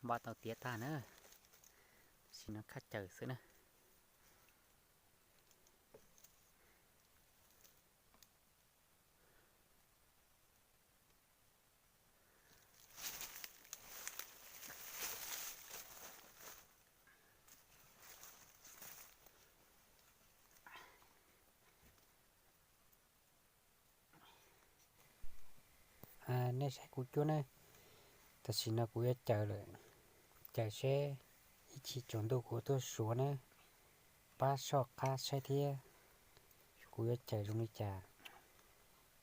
Npaj tau tiav tag na, tam sim no khab caws xwb na. Nej saib kuv cuab na, tam sim no kuv yuav caws lawm, caws seb ib chim tsaus ntuj kuv tuaj suav na, pab soj qab saib thiab. Kuv yuav caws zoo li cas,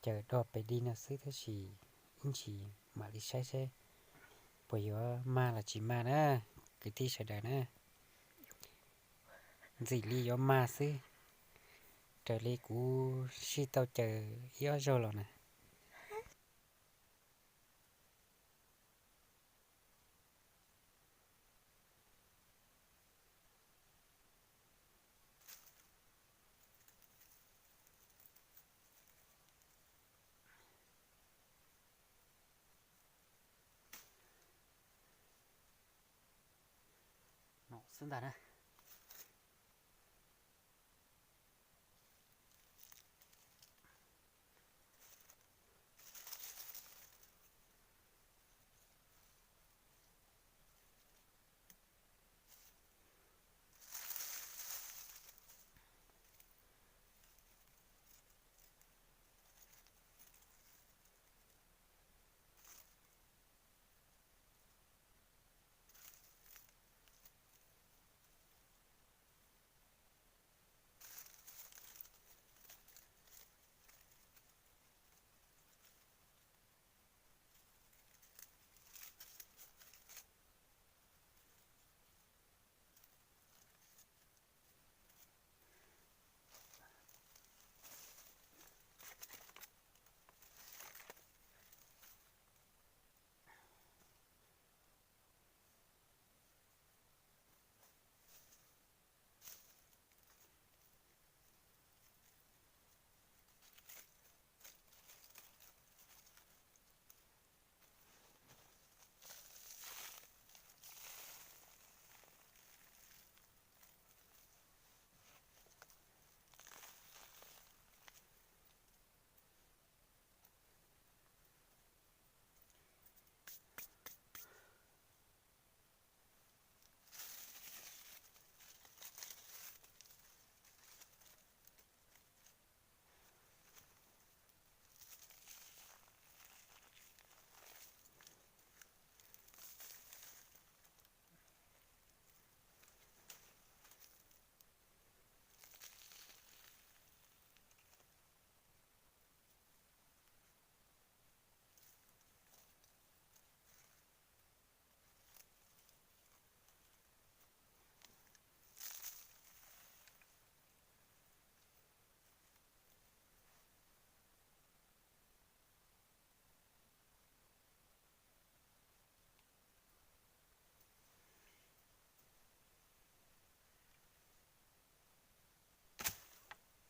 caws do pem di no xwb tab sis ib ntsis mam li saib seb puas yuav mag los tsis mag na, kwv tij sawv daws na. Ntxim li yuav mag xwb, raws li kuv sij tau caws ib ob zaug los na. No xwb ntag na.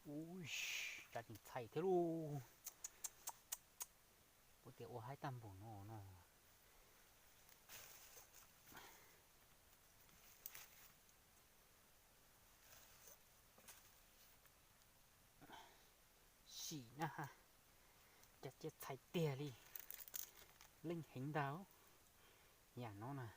Ub, tsab tseem txhais thiab lauj. Ua tias ua haib tag npaum no no. Sim na, cas cia txhais tiag li. Leej heev ntag, yam no na.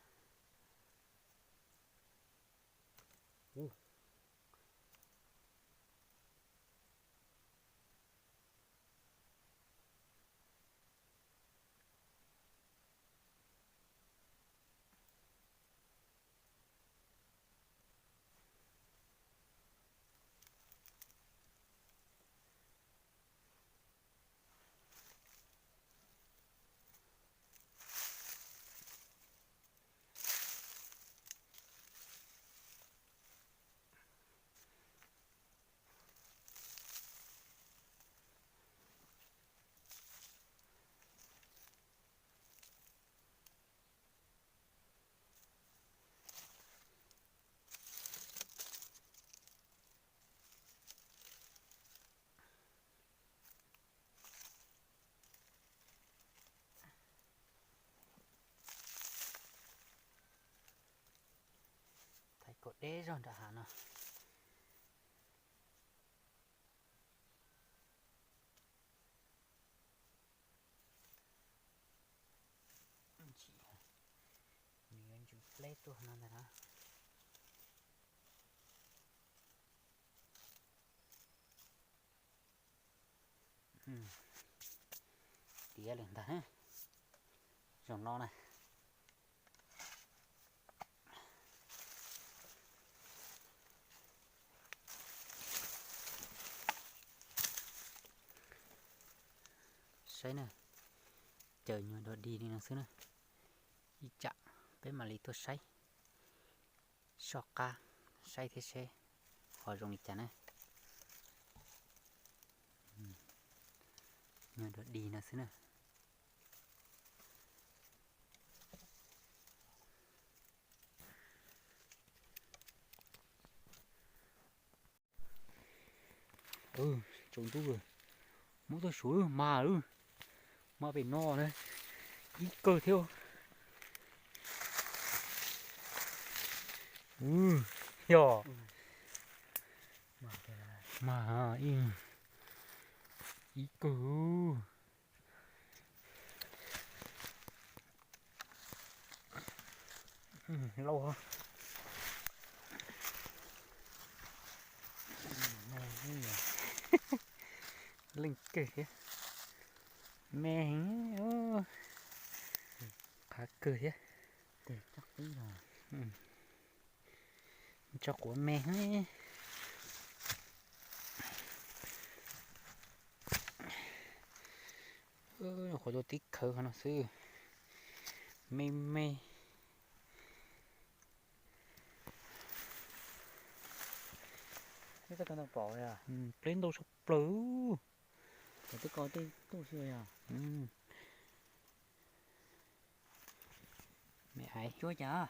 Deb zog nram hav no. Nws yuav ntsws pleb tuaj no ntag na. Tiav lawm ntag. Zaum no na. Saib na, caws nyuag dog dig li no xwb na. Ib tsam peb mam li tuaj saib soj qab, saib thiab seb ho zoo li cas na. Nyuag dog dig no xwb na. Tsaus ntuj, muab tuaj suav mas lawm, mas pem no na, ib kawg thiab. Yog mas, ib kawg. Lauj, leej kawg thiab, me heev, qab kawg thiab. Tso quav me heev. Qhov tib khawv qhov no xwb, me me. Pleb ntau tshaj plaws. Me aiv cuab cas.